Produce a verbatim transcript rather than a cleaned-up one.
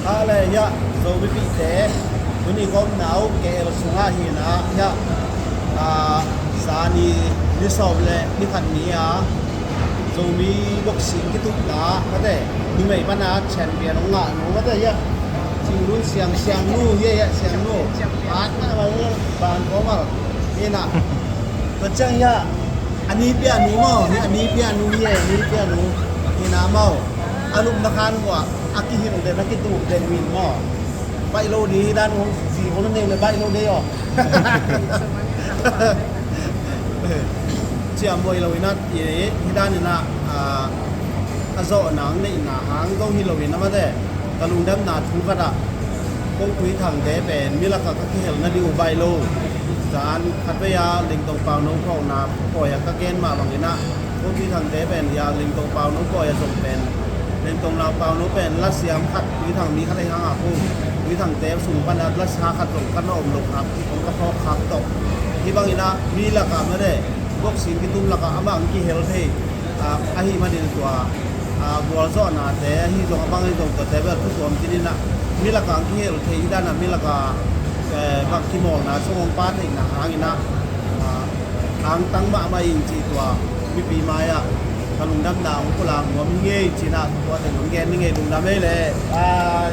A le hiah Zomipihte tuni ka omna uh K L sungah hi na hiah, a, zani ni sawm le ni khat ni a Zomi boxing kitupna mate numei pana champion hong ngah nu mate hiah Chinglun Siang, Siangnu hiah, hiah Siangnu. At na ban kawmal hi na. Tua ciang hiah a ni pianu maw, hiah a ni pianu hiah, a ni pianu hi na maw. A lupna khan muah a kihilh den, a kitup den min maw. Baih lo ding hi dan hong zi hong na neu le baih lo ding aw. Ciam muai lo inah, i hi dan inah, a, a zawhna ang neihna hang zo hi lo inah mate. Ka lungdamna thu khatah kong Tui Thangte pen mi lakah ka kihelna ding uh baih lo. Zan khatvei a Lingtong Pauno phawkna pawi a ka gen mah bang inah kong Tui Thangte pen hiah Lingtong Pauno pawi a zong pen Lingtong Nau Pauno pen lasiam khat Tui Thang mi khat ahi hangah kong Tui Thangte sung panah lasa khat zong ka na om lo khak kong ka phawk khak tawh. Hih bang inah mi lakah mate boxing kitum lakah amah ang kihel thei, a, ahi manin tua, a, gualzawhnate ahi zong a bang ahi zong tuate bel thu tuam kinin ah mi lakah ang kihel thei hi dan ah mi lakah, eh, bang kimawlna sung hong pa theihna hangin ah, a, angtang mahmah in cih tua mipi mai-ah ka lungdamna hong pulak nuam hi ngei cin ah tua teng hong gen hi ngei, lungdam ei le. A,